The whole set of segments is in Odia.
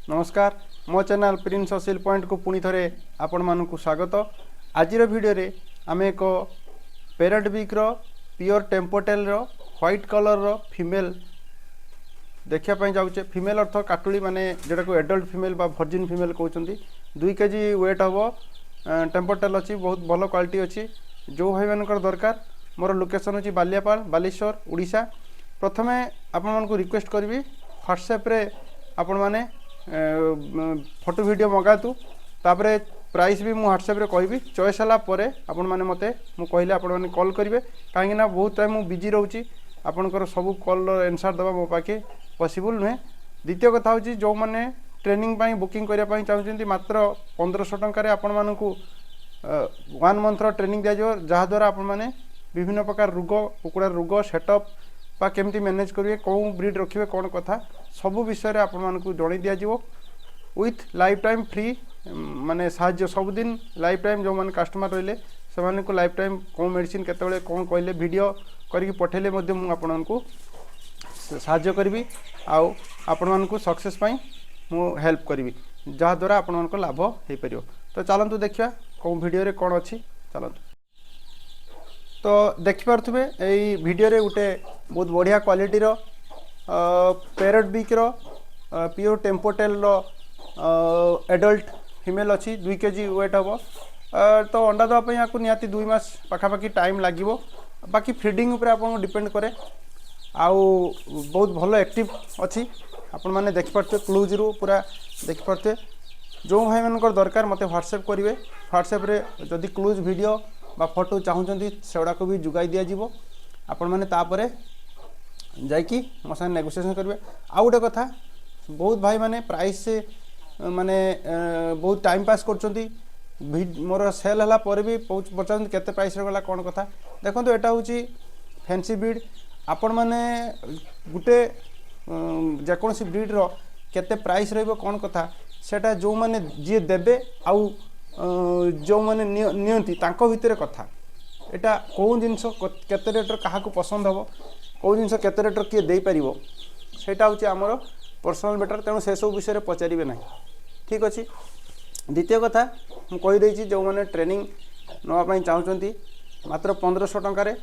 ନମସ୍କାର, ମୋ ଚ୍ୟାନେଲ୍ ପ୍ରିନ୍ସ ଅସିଲ୍ ପଏଣ୍ଟକୁ ପୁଣି ଥରେ ଆପଣମାନଙ୍କୁ ସ୍ୱାଗତ। ଆଜିର ଭିଡ଼ିଓରେ ଆମେ ଏକ ପେରଟ୍ ବିକ୍ର ପିଓର ଟେମ୍ପୋଟେଲ୍ର ହ୍ୱାଇଟ୍ କଲର୍ର ଫିମେଲ୍ ଦେଖିବା ପାଇଁ ଯାଉଛେ। ଫିମେଲ୍ ଅର୍ଥ କାଟୁଳି, ମାନେ ଯେଉଁଟାକୁ ଏଡଲ୍ଟ ଫିମେଲ୍ ବା ଭର୍ଜିନ୍ ଫିମେଲ୍ କହୁଛନ୍ତି। 2 କେଜି ୱେଟ୍ ହେବ, ଟେମ୍ପୋଟେଲ୍ ଅଛି, ବହୁତ ଭଲ କ୍ୱାଲିଟି ଅଛି। ଯେଉଁ ଭାଇମାନଙ୍କର ଦରକାର, ମୋର ଲୋକେସନ୍ ହେଉଛି ବାଲିଆପାଳ, ବାଲେଶ୍ୱର, ଓଡ଼ିଶା। ପ୍ରଥମେ ଆପଣମାନଙ୍କୁ ରିକ୍ୱେଷ୍ଟ କରିବି, ହ୍ୱାଟ୍ସଆପ୍ରେ ଆପଣମାନେ ଫଟୋ ଭିଡ଼ିଓ ମଗାନ୍ତୁ। ତାପରେ ପ୍ରାଇସ୍ ବି ମୁଁ ହ୍ୱାଟ୍ସଆପ୍ରେ କହିବି। ଚଏସ୍ ହେଲା ପରେ ଆପଣମାନେ ମୋତେ ମୁଁ କହିଲେ ଆପଣମାନେ କଲ୍ କରିବେ, କାହିଁକିନା ବହୁତ ଟାଇମ୍ ମୁଁ ବିଜି ରହୁଛି। ଆପଣଙ୍କର ସବୁ କଲ୍ର ଆନ୍ସର୍ ଦେବା ମୋ ପାଖେ ପସିବୁଲ୍ ନୁହେଁ। ଦ୍ୱିତୀୟ କଥା ହେଉଛି, ଯେଉଁମାନେ ଟ୍ରେନିଂ ପାଇଁ ବୁକିଂ କରିବା ପାଇଁ ଚାହୁଁଛନ୍ତି, ମାତ୍ର 1500 ଟଙ୍କାରେ ଆପଣମାନଙ୍କୁ ୱାନ୍ ମନ୍ଥର ଟ୍ରେନିଂ ଦିଆଯିବ, ଯାହାଦ୍ୱାରା ଆପଣମାନେ ବିଭିନ୍ନ ପ୍ରକାର ରୋଗ, କୁକୁଡ଼ାର ରୋଗ, ସେଟଅପ୍ ବା କେମିତି ମ୍ୟାନେଜ୍ କରିବେ, କେଉଁ ବ୍ରିଡ୍ ରଖିବେ, କ'ଣ କଥା, ସବୁ ବିଷୟରେ ଆପଣମାନଙ୍କୁ ଜଣାଇ ଦିଆଯିବ ୱିଥ୍ ଲାଇଫ୍ ଟାଇମ୍ ଫ୍ରି, ମାନେ ସାହାଯ୍ୟ ସବୁଦିନ ଲାଇଫ୍ ଟାଇମ୍। ଯେଉଁମାନେ କଷ୍ଟମର୍ ରହିଲେ, ସେମାନଙ୍କୁ ଲାଇଫ୍ ଟାଇମ୍ କେଉଁ ମେଡ଼ିସିନ୍ କେତେବେଳେ କ'ଣ କହିଲେ, ଭିଡ଼ିଓ କରିକି ପଠାଇଲେ ମଧ୍ୟ ମୁଁ ଆପଣଙ୍କୁ ସାହାଯ୍ୟ କରିବି ଆଉ ଆପଣମାନଙ୍କୁ ସକ୍ସେସ୍ ପାଇଁ ମୁଁ ହେଲ୍ପ କରିବି, ଯାହାଦ୍ୱାରା ଆପଣମାନଙ୍କ ଲାଭ ହେଇପାରିବ। ତ ଚାଲନ୍ତୁ ଦେଖିବା କେଉଁ ଭିଡ଼ିଓରେ କ'ଣ ଅଛି। ଚାଲନ୍ତୁ। ତ ଦେଖିପାରୁଥିବେ, ଏଇ ଭିଡ଼ିଓରେ ଗୋଟେ ବହୁତ ବଢ଼ିଆ କ୍ୱାଲିଟିର ପ୍ୟାରଟ୍ ବିକ୍ର ପିଓର ଟେମ୍ପୋଟେଲ୍ର ଏଡଲ୍ଟ ଫିମେଲ୍ ଅଛି। 2 କେଜି ୱେଟ୍ ହେବ। ତ ଅଣ୍ଡା ଦେବା ପାଇଁ ୟାକୁ ନିହାତି 2 ମାସ ପାଖାପାଖି ଟାଇମ୍ ଲାଗିବ। ବାକି ଫିଡ଼ିଂ ଉପରେ ଆପଣଙ୍କୁ ଡିପେଣ୍ଡ କରେ। ଆଉ ବହୁତ ଭଲ ଆକ୍ଟିଭ୍ ଅଛି, ଆପଣମାନେ ଦେଖିପାରୁଥିବେ, କ୍ଲୋଜ୍ରୁ ପୁରା ଦେଖିପାରୁଥିବେ। ଯେଉଁ ଭାଇମାନଙ୍କର ଦରକାର, ମୋତେ ହ୍ୱାଟ୍ସଆପ୍ କରିବେ। ହ୍ୱାଟ୍ସଆପ୍ରେ ଯଦି କ୍ଲୋଜ୍ ଭିଡ଼ିଓ ବା ଫଟୋ ଚାହୁଁଛନ୍ତି, ସେଗୁଡ଼ାକ ବି ଯୋଗାଇ ଦିଆଯିବ। ଆପଣମାନେ ତାପରେ ଯାଇକି ମୋ ସାଙ୍ଗେ ନେଗୋସିଏସନ୍ କରିବେ। ଆଉ ଗୋଟେ କଥା, ବହୁତ ଭାଇମାନେ ପ୍ରାଇସ୍ ମାନେ ବହୁତ ଟାଇମ୍ ପାସ୍ କରୁଛନ୍ତି। ମୋର ସେଲ୍ ହେଲା ପରେ ବି ପଚାରୁଛନ୍ତି କେତେ ପ୍ରାଇସ୍ରେ ଗଲା, କ'ଣ କଥା। ଦେଖନ୍ତୁ, ଏଇଟା ହେଉଛି ଫ୍ୟାନ୍ସି ବ୍ରିଡ୍। ଆପଣମାନେ ଗୋଟେ ଯେକୌଣସି ବ୍ରିଡ୍ର କେତେ ପ୍ରାଇସ୍ ରହିବ, କ'ଣ କଥା, ସେଇଟା ଯେଉଁମାନେ ଯିଏ ଦେବେ ଆଉ ଯେଉଁମାନେ ନିଅନ୍ତି, ତାଙ୍କ ଭିତରେ କଥା। ଏଇଟା କେଉଁ ଜିନିଷ କେତେ ରେଟ୍ର କାହାକୁ ପସନ୍ଦ ହେବ, କେଉଁ ଜିନିଷ କେତେ ରେଟ୍ର କିଏ ଦେଇପାରିବ, ସେଇଟା ହେଉଛି ଆମର ପର୍ସନାଲ୍ ମ୍ୟାଟର୍। ତେଣୁ ସେସବୁ ବିଷୟରେ ପଚାରିବେ ନାହିଁ। ଠିକ୍ ଅଛି। ଦ୍ୱିତୀୟ କଥା ମୁଁ କହିଦେଇଛି, ଯେଉଁମାନେ ଟ୍ରେନିଂ ନେବା ପାଇଁ ଚାହୁଁଛନ୍ତି, ମାତ୍ର 1500 ଟଙ୍କାରେ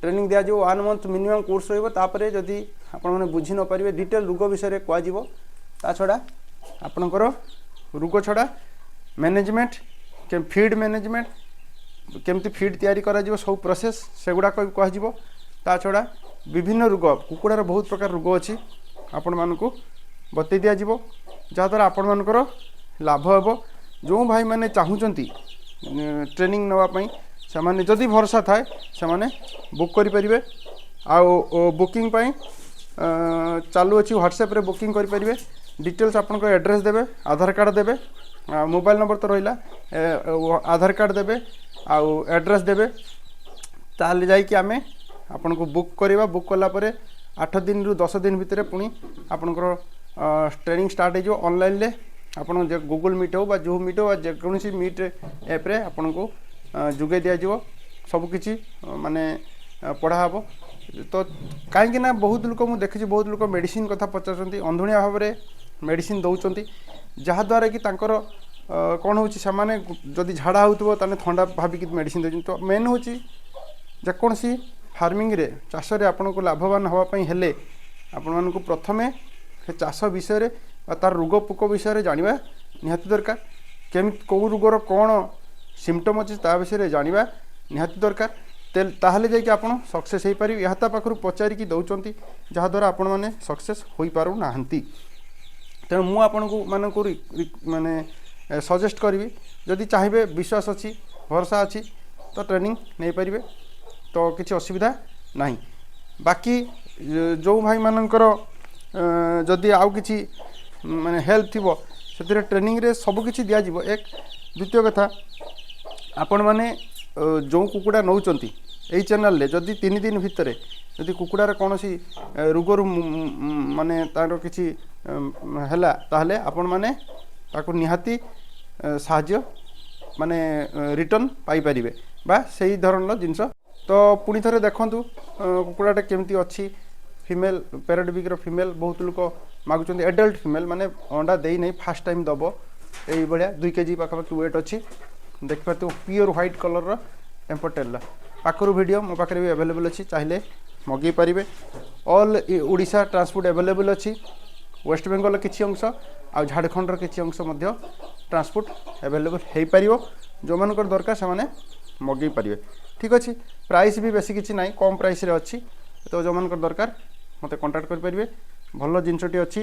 ଟ୍ରେନିଂ ଦିଆଯିବ। ୱାନ୍ ମନ୍ଥ ମିନିମମ୍ କୋର୍ସ ରହିବ। ତାପରେ ଯଦି ଆପଣମାନେ ବୁଝି ନପାରିବେ, ଡିଟେଲ୍ ରୋଗ ବିଷୟରେ କୁହାଯିବ। ତା ଛଡ଼ା ଆପଣଙ୍କର ରୋଗ ଛଡ଼ା ମ୍ୟାନେଜମେଣ୍ଟ, ଫିଡ୍ ମ୍ୟାନେଜମେଣ୍ଟ, କେମିତି ଫିଡ୍ ତିଆରି କରାଯିବ, ସବୁ ପ୍ରୋସେସ୍ ସେଗୁଡ଼ାକ ବି କୁହାଯିବ। ତା ଛଡ଼ା ବିଭିନ୍ନ ରୋଗ, କୁକୁଡ଼ାର ବହୁତ ପ୍ରକାର ରୋଗ ଅଛି, ଆପଣମାନଙ୍କୁ ବତେଇ ଦିଆଯିବ, ଯାହାଦ୍ୱାରା ଆପଣମାନଙ୍କର ଲାଭ ହେବ। ଯେଉଁ ଭାଇମାନେ ଚାହୁଁଛନ୍ତି ଟ୍ରେନିଂ ନେବା ପାଇଁ, ସେମାନେ ଯଦି ଭରସା ଥାଏ, ସେମାନେ ବୁକ୍ କରିପାରିବେ। ଆଉ ବୁକିଂ ପାଇଁ ଚାଲୁଅଛି, ହ୍ୱାଟ୍ସଆପ୍ରେ ବୁକିଂ କରିପାରିବେ। ଡିଟେଲ୍ସ ଆପଣଙ୍କ ଆଡ୍ରେସ୍ ଦେବେ, ଆଧାର କାର୍ଡ଼ ଦେବେ, ମୋବାଇଲ୍ ନମ୍ବର ତ ରହିଲା, ଆଧାର କାର୍ଡ଼ ଦେବେ ଆଉ ଆଡ୍ରେସ୍ ଦେବେ, ତାହେଲେ ଯାଇକି ଆମେ ଆପଣଙ୍କୁ ବୁକ୍ କରିବା। ବୁକ୍ କଲା ପରେ 8 ଦିନରୁ 10 ଦିନ ଭିତରେ ପୁଣି ଆପଣଙ୍କର ଟ୍ରେନିଂ ଷ୍ଟାର୍ଟ ହେଇଯିବ। ଅନଲାଇନ୍ରେ ଆପଣ ଯେ ଗୁଗୁଲ୍ ମିଟ୍ ହେଉ ବା ଜୁମ୍ ମିଟ୍ ହେଉ ବା ଯେକୌଣସି ମିଟ୍ ଆପ୍ରେ ଆପଣଙ୍କୁ ଯୋଗାଇ ଦିଆଯିବ। ସବୁକିଛି ମାନେ ପଢ଼ା ହେବ। ତ କାହିଁକି ନା ବହୁତ ଲୋକ ମୁଁ ଦେଖିଛି, ବହୁତ ଲୋକ ମେଡ଼ିସିନ କଥା ପଚାରୁଛନ୍ତି, ଅନ୍ଧୁଣିଆ ଭାବରେ ମେଡ଼ିସିନ ଦେଉଛନ୍ତି, ଯାହାଦ୍ୱାରା କି ତାଙ୍କର କ'ଣ ହେଉଛି, ସେମାନେ ଯଦି ଝାଡ଼ା ହେଉଥିବ, ତାହେଲେ ଥଣ୍ଡା ଭାବିକି ମେଡ଼ିସିନ ଦେଉଛନ୍ତି। ତ ମେନ୍ ହେଉଛି, ଯେକୌଣସି ଫାର୍ମିଂରେ, ଚାଷରେ ଆପଣଙ୍କୁ ଲାଭବାନ ହେବା ପାଇଁ ହେଲେ ଆପଣମାନଙ୍କୁ ପ୍ରଥମେ ସେ ଚାଷ ବିଷୟରେ ବା ତାର ରୋଗ ପୋକ ବିଷୟରେ ଜାଣିବା ନିହାତି ଦରକାର। କେମିତି, କେଉଁ ରୋଗର କ'ଣ ସିମ୍ପଟମ୍ ଅଛି, ତା ବିଷୟରେ ଜାଣିବା ନିହାତି ଦରକାର। ତାହେଲେ ଯାଇକି ଆପଣ ସକ୍ସେସ୍ ହେଇପାରିବେ। ଏହା ତା ପାଖରୁ ପଚାରିକି ଦେଉଛନ୍ତି, ଯାହାଦ୍ୱାରା ଆପଣମାନେ ସକ୍ସେସ୍ ହୋଇପାରୁନାହାନ୍ତି। ତେଣୁ ମୁଁ ଆପଣଙ୍କୁ ମାନଙ୍କୁ ମାନେ ସଜେଷ୍ଟ କରିବି, ଯଦି ଚାହିଁବେ, ବିଶ୍ୱାସ ଅଛି, ଭରସା ଅଛି, ତ ଟ୍ରେନିଂ ନେଇପାରିବେ। ତ କିଛି ଅସୁବିଧା ନାହିଁ। ବାକି ଯେଉଁ ଭାଇମାନଙ୍କର ଯଦି ଆଉ କିଛି ମାନେ ହେଲ୍ପ ଥିବ, ସେଥିରେ ଟ୍ରେନିଂରେ ସବୁକିଛି ଦିଆଯିବ, ଏକ। ଦ୍ୱିତୀୟ କଥା, ଆପଣମାନେ ଯେଉଁ କୁକୁଡ଼ା ନେଉଛନ୍ତି, ଏଇ ଚ୍ୟାନେଲରେ ଯଦି 3 ଦିନ ଭିତରେ ଯଦି କୁକୁଡ଼ାର କୌଣସି ରୋଗରୁ ମାନେ ତା'ର କିଛି ହେଲା, ତାହେଲେ ଆପଣମାନେ ତାକୁ ନିହାତି ସାହାଯ୍ୟ ମାନେ ରିଟର୍ଣ୍ଣ ପାଇପାରିବେ ବା ସେଇ ଧରଣର ଜିନିଷ। ତ ପୁଣି ଥରେ ଦେଖନ୍ତୁ, କୁକୁଡ଼ାଟା କେମିତି ଅଛି। ଫିମେଲ୍, ପ୍ୟାରଟ୍ ବିକ୍ର ଫିମେଲ୍। ବହୁତ ଲୋକ ମାଗୁଛନ୍ତି। ଏଡଲ୍ଟ ଫିମେଲ୍, ମାନେ ଅଣ୍ଡା ଦେଇନାହିଁ, ଫାର୍ଷ୍ଟ ଟାଇମ୍ ଦେବ। ଏଇଭଳିଆ 2 କେଜି ପାଖାପାଖି ୱେଟ୍ ଅଛି। ଦେଖିପାରୁଥିବ, ପିଓର ହ୍ୱାଇଟ୍ କଲର୍ର ଟେମ୍ପୋଟେଲ୍ର। ପାଖରୁ ଭିଡ଼ିଓ ମୋ ପାଖରେ ବି ଆଭେଲେବୁଲ୍ ଅଛି, ଚାହିଁଲେ ମଗେଇ ପାରିବେ। ଅଲ୍ ଓଡ଼ିଶା ଟ୍ରାନ୍ସପୋର୍ଟ ଆଭେଲେବୁଲ୍ ଅଛି। ୱେଷ୍ଟବେଙ୍ଗଲର କିଛି ଅଂଶ ଆଉ ଝାଡ଼ଖଣ୍ଡର କିଛି ଅଂଶ ମଧ୍ୟ ଟ୍ରାନ୍ସପୋର୍ଟ ଆଭେଲେବୁଲ୍ ହେଇପାରିବ। ଯେଉଁମାନଙ୍କର ଦରକାର, ସେମାନେ ମଗେଇ ପାରିବେ। ଠିକ୍ ଅଛି, ପ୍ରାଇସ୍ ବି ବେଶୀ କିଛି ନାହିଁ, କମ୍ ପ୍ରାଇସ୍ରେ ଅଛି। ତ ଯେଉଁମାନଙ୍କର ଦରକାର, ମୋତେ କଣ୍ଟାକ୍ଟ କରିପାରିବେ। ଭଲ ଜିନିଷଟି ଅଛି।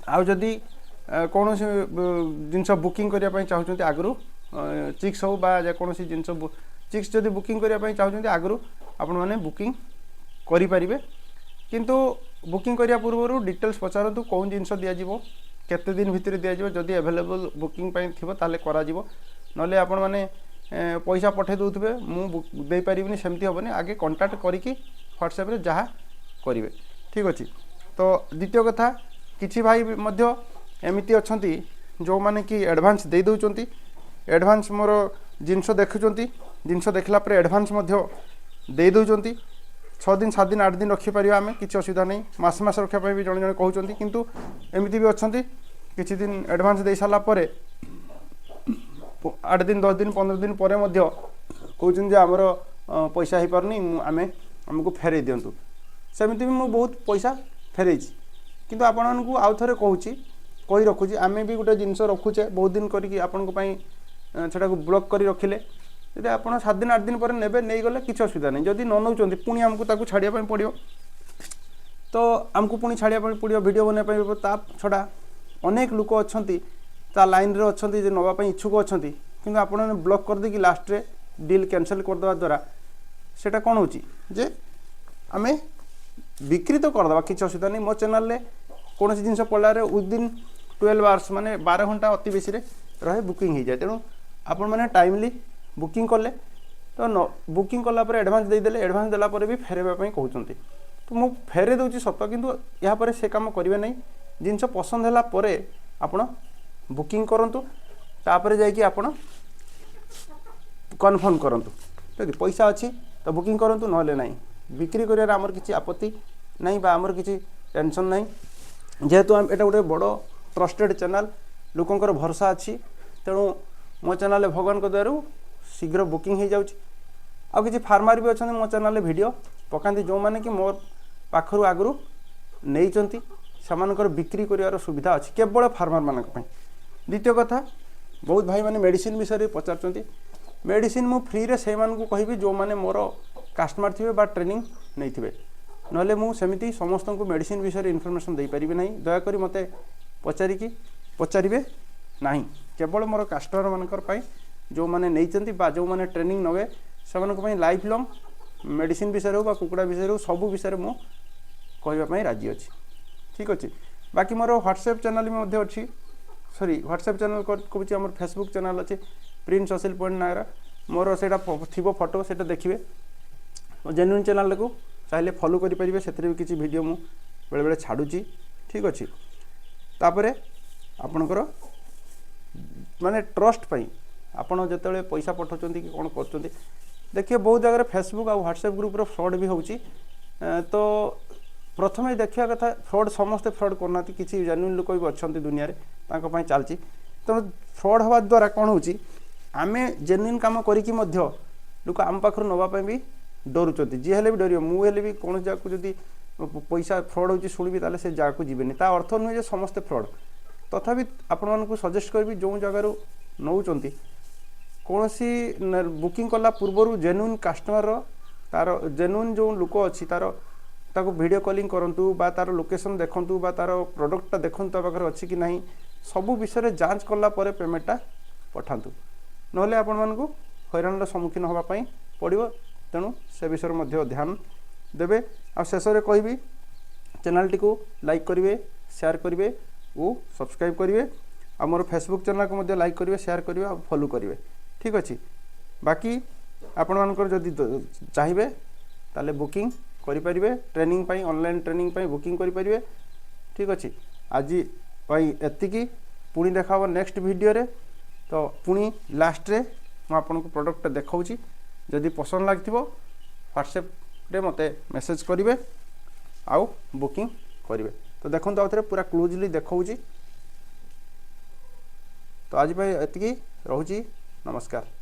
ଆଉ ଯଦି କୌଣସି ଜିନିଷ ବୁକିଂ କରିବା ପାଇଁ ଚାହୁଁଛନ୍ତି ଆଗରୁ, ଚିକ୍ସ ହେଉ ବା ଯେକୌଣସି ଜିନିଷ, ଚିକ୍ସ ଯଦି ବୁକିଂ କରିବା ପାଇଁ ଚାହୁଁଛନ୍ତି ଆଗରୁ, ଆପଣମାନେ ବୁକିଂ କରିପାରିବେ। କିନ୍ତୁ ବୁକିଂ କରିବା ପୂର୍ବରୁ ଡିଟେଲ୍ସ ପଚାରନ୍ତୁ, କେଉଁ ଜିନିଷ ଦିଆଯିବ, କେତେ ଦିନ ଭିତରେ ଦିଆଯିବ। ଯଦି ଆଭେଲେବଲ୍ ବୁକିଂ ପାଇଁ ଥିବ, ତାହେଲେ କରାଯିବ। ନହେଲେ ଆପଣମାନେ ପଇସା ପଠାଇ ଦେଉଥିବେ, ମୁଁ ଦେଇପାରିବିନି, ସେମିତି ହେବନି। ଆଗେ କଣ୍ଟାକ୍ଟ କରିକି ହ୍ୱାଟ୍ସଆପ୍ରେ ଯାହା କରିବେ। ଠିକ୍ ଅଛି। ତ ଦ୍ୱିତୀୟ କଥା, କିଛି ଭାଇ ବି ମଧ୍ୟ ଏମିତି ଅଛନ୍ତି, ଯେଉଁମାନେ କି ଆଡ଼ଭାନ୍ସ ଦେଇ ଦେଉଛନ୍ତି। ଆଡ଼ଭାନ୍ସ ମୋର ଜିନିଷ ଦେଖୁଛନ୍ତି, ଜିନିଷ ଦେଖିଲା ପରେ ଆଡ଼ଭାନ୍ସ ମଧ୍ୟ ଦେଇ ଦେଉଛନ୍ତି। 6 ଦିନ, 7 ଦିନ, 8 ଦିନ ରଖିପାରିବା ଆମେ, କିଛି ଅସୁବିଧା ନାହିଁ। ମାସ ମାସ ରଖିବା ପାଇଁ ବି ଜଣେ ଜଣେ କହୁଛନ୍ତି। କିନ୍ତୁ ଏମିତି ବି ଅଛନ୍ତି, କିଛି ଦିନ ଆଡ଼ଭାନ୍ସ ଦେଇ ସାରିଲା ପରେ 8 ଦିନ, 10 ଦିନ, 15 ଦିନ ପରେ ମଧ୍ୟ କହୁଛନ୍ତି ଯେ ଆମର ପଇସା ହେଇପାରୁନି, ମୁଁ ଆମେ ଆମକୁ ଫେରାଇ ଦିଅନ୍ତୁ। ସେମିତି ବି ମୁଁ ବହୁତ ପଇସା ଫେରେଇଛି। କିନ୍ତୁ ଆପଣମାନଙ୍କୁ ଆଉ ଥରେ କହୁଛି, କହି ରଖୁଛି, ଆମେ ବି ଗୋଟେ ଜିନିଷ ରଖୁଛେ ବହୁତ ଦିନ କରିକି ଆପଣଙ୍କ ପାଇଁ, ସେଟାକୁ ବ୍ଲକ୍ କରି ରଖିଲେ, ଯଦି ଆପଣ 7 ଦିନ, 8 ଦିନ ପରେ ନେବେ, ନେଇଗଲେ କିଛି ଅସୁବିଧା ନାହିଁ। ଯଦି ନ ନେଉଛନ୍ତି, ପୁଣି ଆମକୁ ତାକୁ ଛାଡ଼ିବା ପାଇଁ ପଡ଼ିବ। ତ ଆମକୁ ପୁଣି ଛାଡ଼ିବା ପାଇଁ ପଡ଼ିବ, ଭିଡ଼ିଓ ବନେଇବା ପାଇଁ ପଡ଼ିବ। ତା ଛଡ଼ା ଅନେକ ଲୋକ ଅଛନ୍ତି, ତା ଲାଇନ୍ରେ ଅଛନ୍ତି ଯେ ନେବା ପାଇଁ ଇଚ୍ଛୁକ ଅଛନ୍ତି। କିନ୍ତୁ ଆପଣମାନେ ବ୍ଲକ୍ କରିଦେଇକି ଲାଷ୍ଟରେ ଡିଲ୍ କ୍ୟାନସେଲ୍ କରିଦେବା ଦ୍ୱାରା ସେଇଟା କ'ଣ ହେଉଛି ଯେ ଆମେ ବିକ୍ରି ତ କରିଦେବା, କିଛି ଅସୁବିଧା ନାହିଁ। ମୋ ଚ୍ୟାନେଲରେ କୌଣସି ଜିନିଷ ପଡ଼ିଲାରେ ୱିଦିନ୍ 12 ଆୱାର୍ସ, ମାନେ 12 ଘଣ୍ଟା ଅତି ବେଶୀରେ ରହେ, ବୁକିଂ ହେଇଯାଏ। ତେଣୁ ଆପଣମାନେ ଟାଇମଲି ବୁକିଂ କଲେ ତ ନ ବୁକିଂ କଲା ପରେ ଆଡ଼ଭାନ୍ସ ଦେଇଦେଲେ, ଆଡ଼ଭାନ୍ସ ଦେଲା ପରେ ବି ଫେରାଇବା ପାଇଁ କହୁଛନ୍ତି, ତ ମୁଁ ଫେରେଇ ଦେଉଛି ସତ। କିନ୍ତୁ ଏହାପରେ ସେ କାମ କରିବେ ନାହିଁ। ଜିନିଷ ପସନ୍ଦ ହେଲା ପରେ ଆପଣ ବୁକିଂ କରନ୍ତୁ, ତାପରେ ଯାଇକି ଆପଣ କନଫର୍ମ କରନ୍ତୁ। ଯଦି ପଇସା ଅଛି ତ ବୁକିଂ କରନ୍ତୁ, ନହେଲେ ନାହିଁ। ବିକ୍ରି କରିବାରେ ଆମର କିଛି ଆପତ୍ତି ନାହିଁ ବା ଆମର କିଛି ଟେନସନ୍ ନାହିଁ। ଯେହେତୁ ଏଇଟା ଗୋଟେ ବଡ଼ ଟ୍ରଷ୍ଟେଡ଼ ଚ୍ୟାନେଲ୍, ଲୋକଙ୍କର ଭରସା ଅଛି। ତେଣୁ ମୋ ଚ୍ୟାନେଲ୍ରେ ଭଗବାନଙ୍କ ଦୟାରୁ ଶୀଘ୍ର ବୁକିଂ ହେଇଯାଉଛି। ଆଉ କିଛି ଫାର୍ମାର ବି ଅଛନ୍ତି, ମୋ ଚ୍ୟାନେଲ୍ରେ ଭିଡ଼ିଓ ପକାନ୍ତି, ଯେଉଁମାନେ କି ମୋ ପାଖରୁ ଆଗରୁ ନେଇଛନ୍ତି, ସେମାନଙ୍କର ବିକ୍ରି କରିବାର ସୁବିଧା ଅଛି କେବଳ ଫାର୍ମାରମାନଙ୍କ ପାଇଁ। ଦ୍ୱିତୀୟ କଥା, ବହୁତ ଭାଇମାନେ ମେଡ଼ିସିନ ବିଷୟରେ ପଚାରୁଛନ୍ତି। ମେଡ଼ିସିନ ମୁଁ ଫ୍ରିରେ ସେଇମାନଙ୍କୁ କହିବି, ଯେଉଁମାନେ ମୋର କଷ୍ଟମର ଥିବେ ବା ଟ୍ରେନିଂ ନେଇଥିବେ। ନହେଲେ ମୁଁ ସେମିତି ସମସ୍ତଙ୍କୁ ମେଡ଼ିସିନ ବିଷୟରେ ଇନଫର୍ମେସନ୍ ଦେଇପାରିବି ନାହିଁ। ଦୟାକରି ମୋତେ ପଚାରିକି ପଚାରିବେ ନାହିଁ। କେବଳ ମୋର କଷ୍ଟମରମାନଙ୍କର ପାଇଁ, ଯେଉଁମାନେ ନେଇଛନ୍ତି ବା ଯେଉଁମାନେ ଟ୍ରେନିଂ ନେବେ, ସେମାନଙ୍କ ପାଇଁ ଲାଇଫ୍ ଲଙ୍ଗ୍ ମେଡ଼ିସିନ ବିଷୟରେ ହେଉ ବା କୁକୁଡ଼ା ବିଷୟରେ ହେଉ, ସବୁ ବିଷୟରେ ମୁଁ କହିବା ପାଇଁ ରାଜି ଅଛି। ଠିକ୍ ଅଛି। ବାକି ମୋର ହ୍ୱାଟ୍ସଆପ୍ ଚ୍ୟାନେଲ୍ ବି ମଧ୍ୟ ଅଛି। ସରି, ହ୍ୱାଟ୍ସଆପ୍ ଚ୍ୟାନେଲ୍ କହୁଛି, ଆମର ଫେସବୁକ୍ ଚ୍ୟାନେଲ୍ ଅଛି, ପ୍ରିନ୍ସ ଅସିଲ ପଏଣ୍ଟ ନାଁର ମୋର ସେଇଟା ଥିବ ଫଟୋ, ସେଇଟା ଦେଖିବେ। ଜେନ୍ୟୁନ୍ ଚ୍ୟାନେଲ୍ଟାକୁ ଚାହିଁଲେ ଫଲୋ କରିପାରିବେ। ସେଥିରେ ବି କିଛି ଭିଡ଼ିଓ ମୁଁ ବେଳେବେଳେ ଛାଡ଼ୁଛି। ଠିକ୍ ଅଛି। ତାପରେ ଆପଣଙ୍କର ମାନେ ଟ୍ରଷ୍ଟ ପାଇଁ ଆପଣ ଯେତେବେଳେ ପଇସା ପଠାଉଛନ୍ତି କି କ'ଣ କରୁଛନ୍ତି, ଦେଖିବେ ବହୁତ ଜାଗାରେ ଫେସବୁକ୍ ଆଉ ହ୍ୱାଟ୍ସଆପ୍ ଗ୍ରୁପ୍ର ଫ୍ରଡ଼୍ ବି ହେଉଛି। ତ ପ୍ରଥମେ ଦେଖିବା କଥା, ଫ୍ରଡ଼୍ ସମସ୍ତେ ଫ୍ରଡ଼୍ କରୁନାହାନ୍ତି, କିଛି ଜେନ୍ୟୁନ୍ ଲୋକ ବି ଅଛନ୍ତି ଦୁନିଆରେ, ତାଙ୍କ ପାଇଁ ଚାଲିଛି। ତେଣୁ ଫ୍ରଡ଼୍ ହେବା ଦ୍ୱାରା କ'ଣ ହେଉଛି, ଆମେ ଜେନ୍ୟୁନ୍ କାମ କରିକି ମଧ୍ୟ ଲୋକ ଆମ ପାଖରୁ ନେବା ପାଇଁ ବି ଡରୁଛନ୍ତି। ଯିଏ ହେଲେ ବି ଡରିବ। ମୁଁ ହେଲେ ବି କୌଣସି ଜାଗାକୁ ଯଦି ପଇସା ଫ୍ରଡ଼୍ ହେଉଛି ଶୁଣିବି, ତାହେଲେ ସେ ଜାଗାକୁ ଯିବେନି। ତା ଅର୍ଥ ନୁହେଁ ଯେ ସମସ୍ତେ ଫ୍ରଡ଼୍। ତଥାପି ଆପଣମାନଙ୍କୁ ସଜେଷ୍ଟ କରିବି, ଯେଉଁ ଜାଗାରୁ ନେଉଛନ୍ତି, କୌଣସି ବୁକିଂ କଲା ପୂର୍ବରୁ ଜେନ୍ୟୁନ୍ କଷ୍ଟମରର, ତାର ଜେନ୍ୟୁନ୍ ଯେଉଁ ଲୋକ ଅଛି ତାର, ତାକୁ ଭିଡ଼ିଓ କଲିଂ କରନ୍ତୁ ବା ତାର ଲୋକେସନ୍ ଦେଖନ୍ତୁ ବା ତାର ପ୍ରଡ଼କ୍ଟଟା ଦେଖନ୍ତୁ, ତା ପାଖରେ ଅଛି କି ନାହିଁ, ସବୁ ବିଷୟରେ ଯାଞ୍ଚ କଲା ପରେ ପେମେଣ୍ଟଟା ପଠାନ୍ତୁ। ନହେଲେ ଆପଣମାନଙ୍କୁ ହଇରାଣର ସମ୍ମୁଖୀନ ହେବା ପାଇଁ ପଡ଼ିବ। ତେଣୁ ସେ ବିଷୟରେ ମଧ୍ୟ ଧ୍ୟାନ ଦେବେ। ଆଉ ଶେଷରେ କହିବି, ଚ୍ୟାନେଲଟିକୁ ଲାଇକ୍ କରିବେ, ସେୟାର କରିବେ ଓ ସବସ୍କ୍ରାଇବ୍ କରିବେ। ଆଉ ମୋର ଫେସବୁକ୍ ଚ୍ୟାନେଲକୁ ମଧ୍ୟ ଲାଇକ୍ କରିବେ, ସେୟାର କରିବେ ଆଉ ଫଲୋ କରିବେ। ଠିକ୍ ଅଛି। ବାକି ଆପଣମାନଙ୍କର ଯଦି ଚାହିଁବେ, ତାହେଲେ ବୁକିଂ କରିପାରିବେ। ଟ୍ରେନିଂ ପାଇଁ, ଅନଲାଇନ୍ ଟ୍ରେନିଂ ପାଇଁ ବୁକିଂ କରିପାରିବେ। ଠିକ୍ ଅଛି, ଆଜି ପାଇଁ ଏତିକି। ପୁଣି ଦେଖା ହେବ ନେକ୍ସଟ ଭିଡ଼ିଓରେ। ତ ପୁଣି ଲାଷ୍ଟରେ ମୁଁ ଆପଣଙ୍କୁ ପ୍ରଡ଼କ୍ଟଟା ଦେଖାଉଛି। ଯଦି ପସନ୍ଦ ଲାଗିଥିବ, ହ୍ୱାଟ୍ସଆପ୍ରେ ମୋତେ ମେସେଜ୍ କରିବେ ଆଉ ବୁକିଂ କରିବେ। ତ ଦେଖନ୍ତୁ, ଆଉ ଥରେ ପୁରା କ୍ଲୋଜଲି ଦେଖାଉଛି। ତ ଆଜି ପାଇଁ ଏତିକି ରହୁଛି। ନମସ୍କାର।